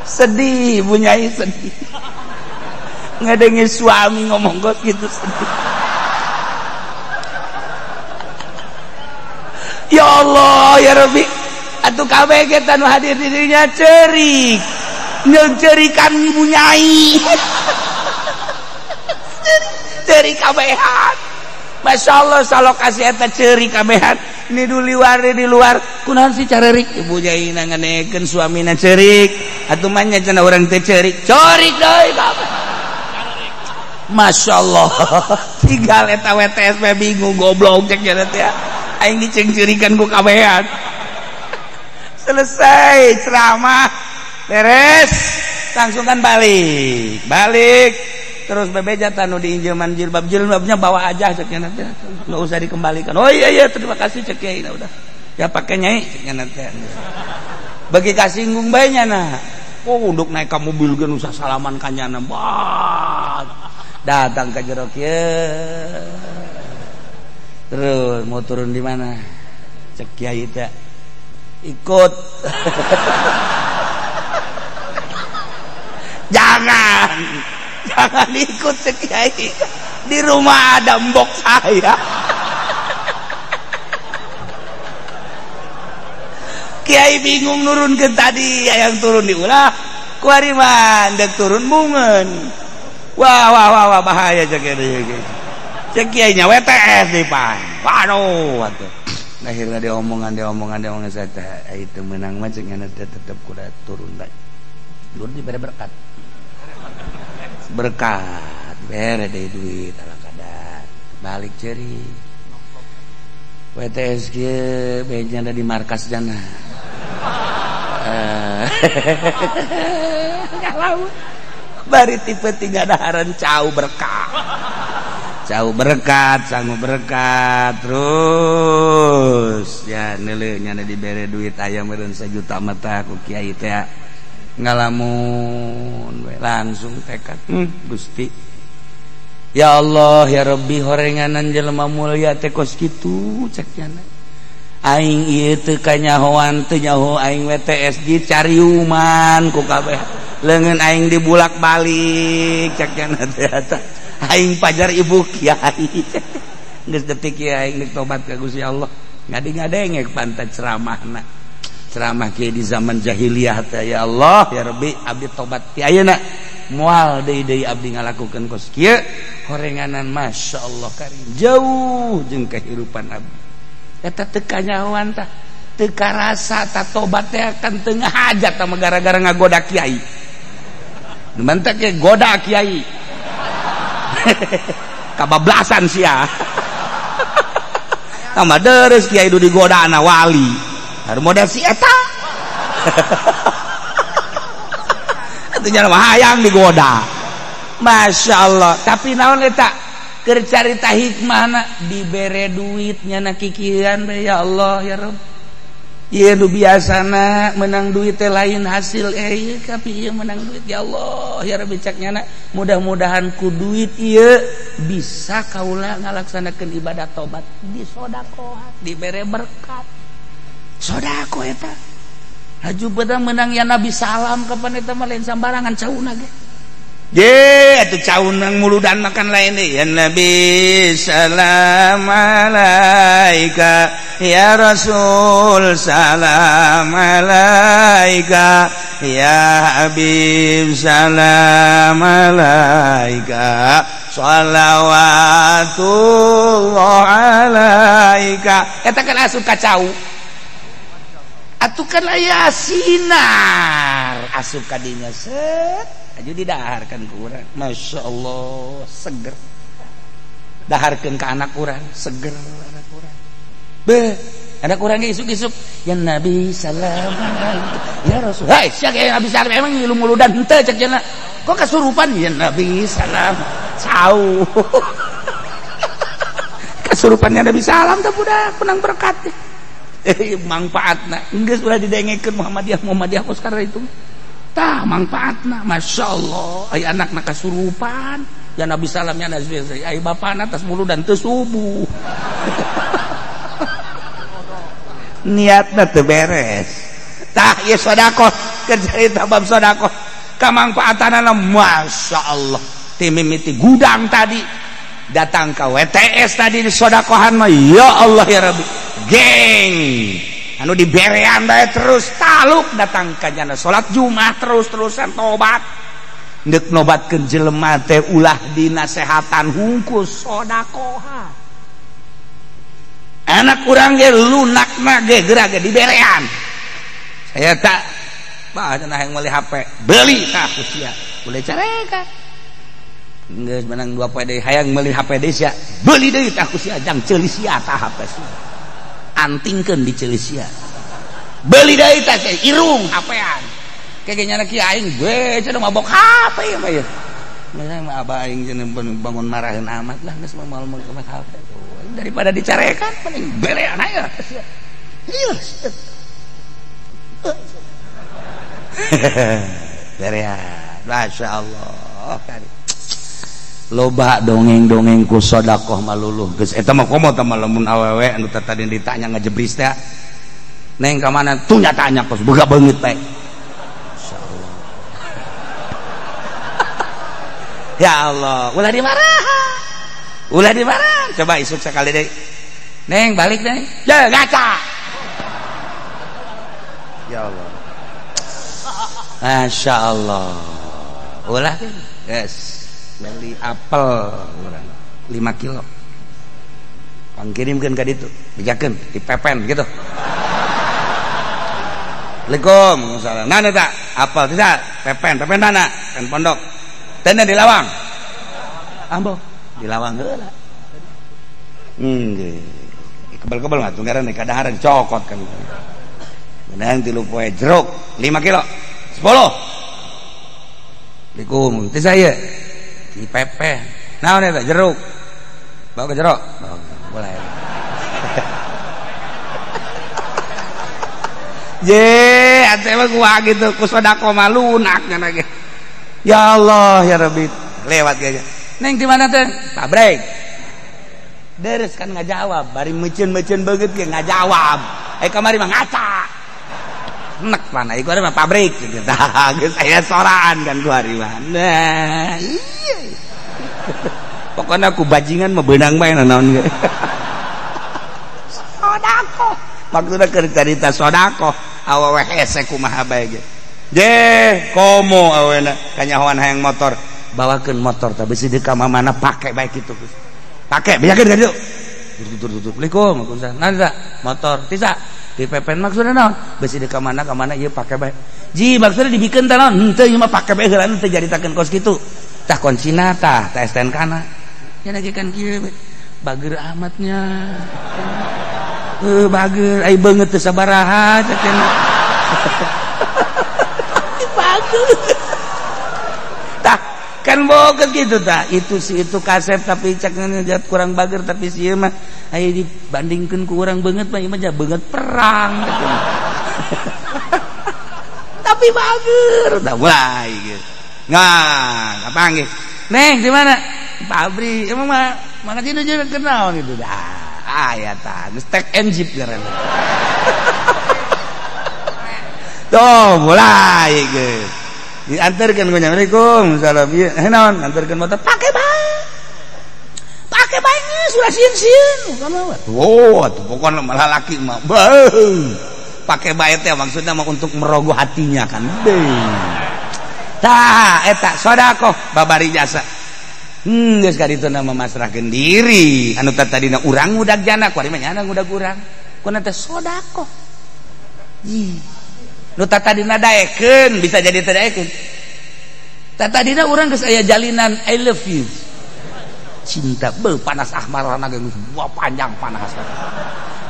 Sedih, ibu nyai sedih. Ngedengi suami ngomong kos gitu sedih. Ya Allah, ya Rabbi. Atuh kabeh ge tanu hadir di dinya cerik. Ngencerikan ibu nyai. Cerik kabehan. Masya Allah salokasi eta cerik kabehan. Ni duliwari di luar. Kunaon sih carerik? Ibu nyai ngangenekeun suamina cerik. Atuh mah nya cenah urang teh cerik. Cerik deui kabeh. Masya Allah. Tinggal eta WTS we bingung goblok cek nya teh. Aing dicengcerikan ku kabehan. Selesai ceramah beres langsung kan balik balik terus bebeja tanu diinjeman jilbab jilbabnya bawa aja cek nya nanti nggak usah dikembalikan. Oh iya iya terima kasih cek kiai, nah udah ya pakai nyai cek nya nanti bagi kasinggung bae nya nah. Oh untuk naik ke mobil ge usah salaman ka nyana bah datang ke jero kieu terus mau turun di mana cek kiai teh ikut. Jangan jangan ikut cek kiai, di rumah ada mbok saya. Kiai bingung nurun ke tadi yang turun diulah kuari mah ndek turun bungeun. Wah wah wah wah bahaya cek kiai. Cek kiai nya WTS di pan. Waduh atuh. Akhirnya diomongan diomongan diomongan saya teh itu menang mah cek ngana teh tetep kuda turun bae. Turun dibere berkat. Berkat bere deui duit ala kadar. Balik ceri. WTS kieu beja ada di markas jana. Kalau bari tipe tiga daharan cau berkah. Cau berkat, sangu berkat terus ya neuleuh nya dibere duit aya meureun sajuta mata ku kiai teh ngalamun we. Langsung tekad. Gusti. Ya Allah ya Rabbi horenganan jelema mulia teh kos kitu cek nyana. Aing ieu teu kanyahoan teu nyaho aing WTS di cariuman ku kabeh. Leungeun aing dibulak-balik cek nyana teh eta. Aing pajar ibu kiai. Geus detik ieu aing deuk tobat ka Gusti Allah. Ngadi-ngadengek pantat ceramahna. Ceramah kieu di zaman jahiliyah teh ya Allah ya Rabbi abdi tobat ti ayeuna. Moal deui-deui abdi ngalakukeun kos kieu horenganan Masya Allah karim jauh jeung kehidupan abdi. Eta teu kanyahoan tah teu karasa tah tobat teh kan teu ngahajat tah gara-gara ngagoda kiai. Nu mantak ge goda kiai. Kabablasan sia. Tambah deres kiai du digoda ana wali. Harmoda si eta. Atuh nya mah hayang digoda. Masya Allah. Tapi naon eta? Keur carita hikmahna dibere duit nyana kikieuan bae ya Allah ya Rabb. Ieu nu biasana menang duit teh lain hasil ieu tapi ieu menang duit ya Allah ya Rabbi cak nyana mudah-mudahan ku duit ieu bisa kaula ngalaksanakeun ibadah tobat disodakohan dibere berkat. Sodako eta. Haju beda menang ya Nabi salam kapan eta mah lain sambarangan cauna ge. Ye atuh cauna muludan makan lain deui. Ya Nabi salam alaika ya Rasul salam alaika ya Habib salam alaika shalawatullah alaika. Eta kan asup ka cau. Atuh kan aya sinar asup ka dinya set aju didaharkan ku urang. Masya Allah seger. Daharkeun ka anak urang seger anak urang. Beuh anak urang ge isuk-isuk ya Nabi salam ya Rasul. Hei sia ge Nabi salam emang ngilu muludan henteu cek cenah. Kok kasurupan ya Nabi salam cau. Kasurupannya Nabi salam teh budak menang berkat. Mangfaatna geus ulah didengekeun Muhammadiyah Muhammadiyah kos karena itu tah mangfaatna Masya Allah ai anakna kasurupan ya Nabi salam ya Nabi ai bapana tas muludan teu subuh. Niatna teu beres tah ieu sedekah keur carita bab sedekah kamangfaatanana Masya Allah ti mimiti gudang tadi datang ke WTS tadi di sodakohan mah ya Allah ya Rabbi geng anu diberean bae terus taluk datang ka jana salat Jumat terus-terusan tobat deuk nobatkeun jelema teh ulah dinasehatan hungkul sodakohan anak urang ge lunakna ge geura ge diberean saya tak bah cenah hayang meuli HP beli tah ku sia boleh carekan geus menang 2 poe deui hayang meuli HP deui sia beuli deui tah ku sia jang ceuli sia tah HP sia antingkeun di ceuli sia beuli deui tah sia irung HP-an kege nyana kieu aing we cenah mabok HP ieu mah ieu mah abah aing cenah bangun maraheun amat lah geus moal meuli HP daripada dicarekan mending berean aya sia ieu berean Masya Allah kari loba dongeng-dongeng ku sodakoh maluluh geus eta mah komo teh lamun awewe anu tadi ditanya ngajebris teh neng ka mana tuh nyatanya kos boga beungeut bae insyaallah ya Allah ulah dimarahan ulah dimarahan coba isuk sekali deui neng balik neng ya ngaca ya Allah Masya Allah ulah yes beli apel urang 5 kilo pangkirimkeun ka ditu bejakeun dipepen gitu. Assalamualaikum salam. Nah eta apel tidak pepen pepen mana pen pondok teu di lawang ambo di lawang heula nggih kebel-kebel mah tunggaran kadaharan cokot kan menang 3 poe jeruk 5 kilo 10 Assalamualaikum teh saya di pepe naon eta jeruk bawa ke jeruk boleh Je, atuh mah gua gitu ku sedekah mah lunak nya ge. Ya Allah ya Rabbi, lewat gajah. Neng di mana teh? Pabrik. Deres kan nggak jawab, bari mecen-mecen banget ge nggak jawab. Kamari mah ngaca. Nek mana iku mah pabrik gitu. Tah geus aya soraan kan ku hari mah. Nah, iya. Pokoknya aku bajingan mah beunang bae naon ge. Sodako. Maksudna keur carita sodako, awewe hese kumaha bae ge. Je, komo awena kanyahoan hayang motor, bawakeun motor tah bisi deuk ka mamana pake bae kitu. Pakai, bejakeun ka dieu. Tutur. Assalamualaikum, waalaikumsalam. Nah, motor tisa di pepen maksudna naon? Bisi deuk ka mana ieu pake bae. Ji, maksudna dibikeun teh naon? Henteu ieu mah pake bae heula teu jaritakeun kos kitu. Tah kuncina tah, tah STNK-na. Nya lagi kan kieu bager amatnya. Bager ai beungeut teu sabaraha cek cenah. Bager. Tah kan boget gitu tah itu si itu kasep tapi cek ngejat kurang bager tapi si ieu mah aya dibandingkeun ku urang beungeut mah ieu mah beungeut perang. Tapi bager tah mulai gitu. Nah, kapanggih. Neng di mana? Pabrik. Emang mah mana sih nu kenal gitu dah. Aya tah, geus tek enjip ngaranna. Tuh mulai geus. Diantarkan ku Assalamualaikum salam ieu heh naon antarkeun motor pake bae. Pake bae geus ulah sieun-sieun. Oh, atuh pokona malah laki mah. Beuh. Pake bae teh maksudna mah untuk merogoh hatinya kan. Tah eta sedekah babari jasa. Geus ka ditu mah masrahkeun diri. Anu tadina urang ngudag jana kuari mah nyana ngudag urang. Kuna teh sedekah. Ih. Nu tadina daekeun bisa jadi teu daekeun. Tadina urang geus aya jalinan I love you. Cinta beuh panas ahmarana geus wah panjang panas.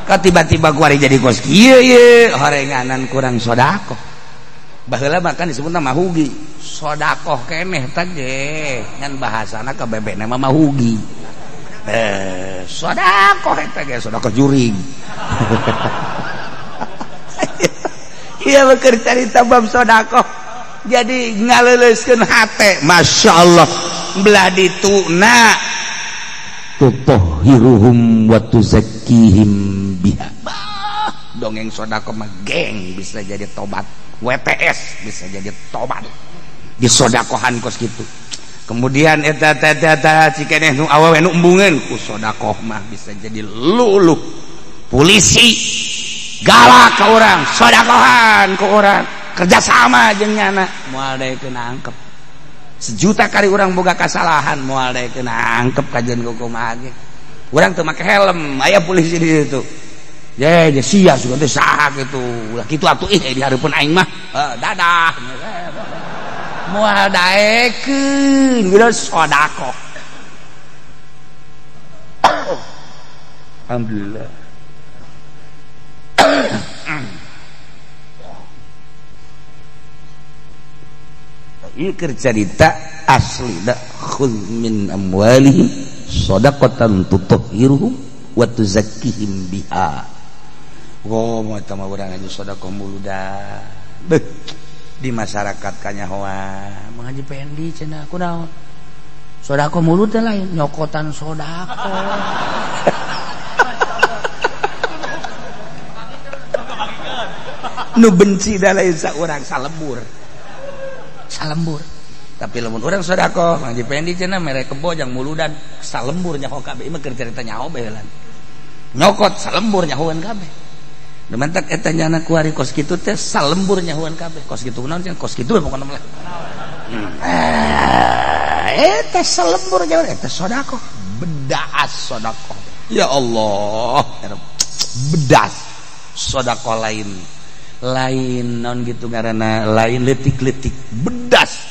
Ka tiba-tiba kuari jadi kos kieu ye horenganan kurang sedekah. Baheula mah kan disebutna mahugi. Sedekah keneh teh ge ngan bahasana ka bebekna mah mahugi. Sedekah eta ge sedekah juring. Iya beker carita bab sedekah. Jadi ngaleuleuskeun hate. Masya Allah. Belah dituna tutahhiruhum wa tuzakkihim biha. Bah, dongeng sedekah mah geng bisa jadi tobat. WTS bisa jadi tobat. Disodakohan kos gitu. Kemudian eta eta cikeneh nu awewe nu embungeun ku sedekah mah bisa jadi luluh. Polisi galak ke orang, sodakohan ke orang, kerjasama jeung nyana, moal daekeun angkep. Sejuta kali orang boga kasalahan, moal daekeun angkep kajian kumaha ge. Urang teu make helm, aya polisi di situ. Ye, je sia sugan teh saha kitu. Ulah kitu atuh ih di hareupeun aing mah. Dadah. Moal daekeun geus sodakoh. Alhamdulillah. Ieu keur carita asli da khudz min amwalihim shadaqatan tutahhiruhum wa tuzakkihim biha. Oh, eta mah urang anu sedekah muluda. Beuh, di masyarakat kanyahoan Mang Haji Pendi cenah kunaon? Sedekah mulut teh lain nyokotan sedekah. Nu benci da lain saurang salembur. Salembur. Tapi lamun urang sedekah Mang Haji Pendi cenah mere kebo jang muludan salembur nyaho kabeh. Ieu mah keur carita nyaho bae heulan. Nyokot salembur nyahoan kabeh. Nu mantak eta nyana kuari kos kitu teh salembur nyahoan kabeh. Kos kitu naon cenah kos kitu we pokona mah. Eta salembur nyahoan eta sedekah. Bedas sedekah. Ya Allah, bedas sedekah lain. Lain non gitu karena lain letik-letik bedas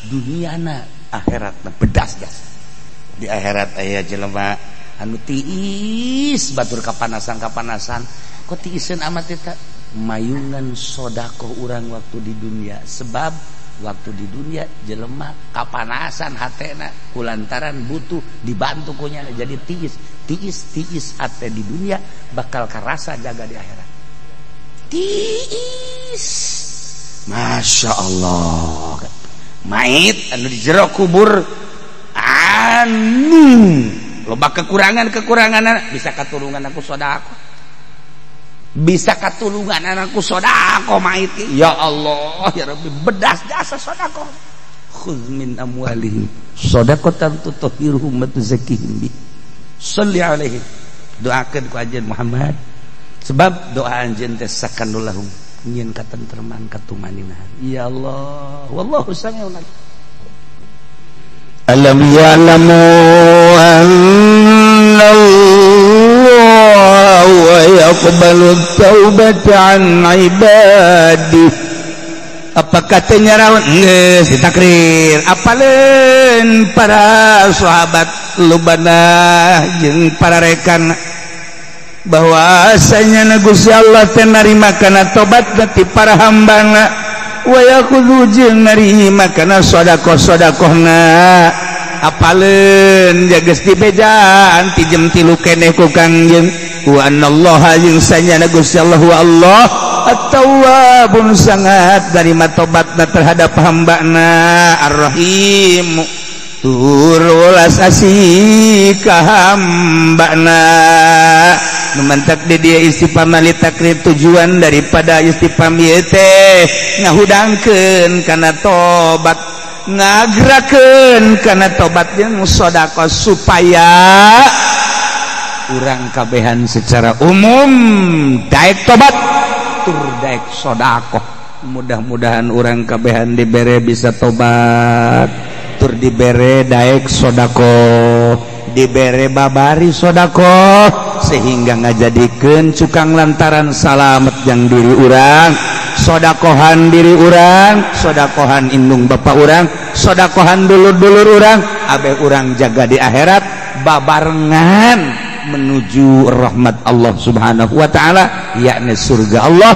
duniana akhiratna bedas gas di akhirat aya jelema anu tiis batur kapanasan kok tiiseun amat eta mayungan sedekah urang waktu di dunia sebab waktu di dunia jelema kapanasan hatena kulantaran butuh dibantu ku nyana jadi tiis tiis tiis hate di dunia bakal karasa jaga di akhirat. Tiis. Masya Allah. Mait anu di jero kubur anu loba kekurangan-kekurangan bisa katulungan aku sedekah. Bisa katulungan anakku sedekah mait. Ya Allah ya Rabbi bedas jasa sedekah. Khudz min amwalihim shadaqatan tutahhiruhum wa tuzakkihim bi. Shalli alaihim. Doakeun ku anjeun Muhammad. Sebab doa anjeun teh sakanul lahum nyieun katentreman katumaninahan. Ya Allah, wallahu samiun alim. Alam ya'lamu anna Allah yaqbalu taubata an ibadihi. Apa katanya rawan geus ditakrir apaleun para sahabat lubana jeung para rekan bahwasanya Gusti Allah teh narima kana tobat ti para hambana wa yakhudhu jeung narima kana sedekah-sedekahna apaleun geus dibejaan ti jam 3 keneh ku Kangjeng wa anallaha jeung sanyana Gusti Allah wa Allah at-tawwabun sangat narima tobatna terhadap hambana ar-rahim tur welas asih ka hambana. Numantak di dia istifham li takrir tujuan daripada istifham ieu teh ngahudangkeun kana tobat ngagrakeun kana tobat jeung sedekah supaya urang kabehan secara umum daek tobat tur daek sedekah. Mudah-mudahan urang kabehan dibere bisa tobat tur dibere daek sedekah dibere babari sedekah sehingga ngajadikeun cukang lantaran salamet yang diri urang sodakohan diri urang sodakohan indung bapak urang sodakohan dulur-dulur urang abeh urang jaga di akhirat babarengan menuju rahmat Allah subhanahu wa ta'ala yakni surga Allah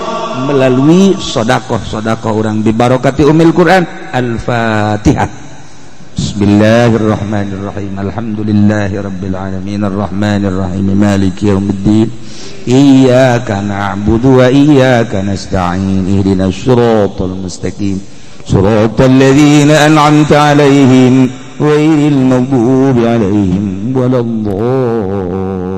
melalui sodakoh-sodakoh urang bibarokati umil Quran. Al-Fatihah. Bismillahirrahmanirrahim. Alhamdulillahi rabbil alamin arrahmanirrahim maliki yaumiddin iyyaka na'budu wa iyyaka nasta'in ihdinas siratal mustaqim siratal ladzina an'amta 'alaihim ghairil maghdubi 'alaihim waladdallin.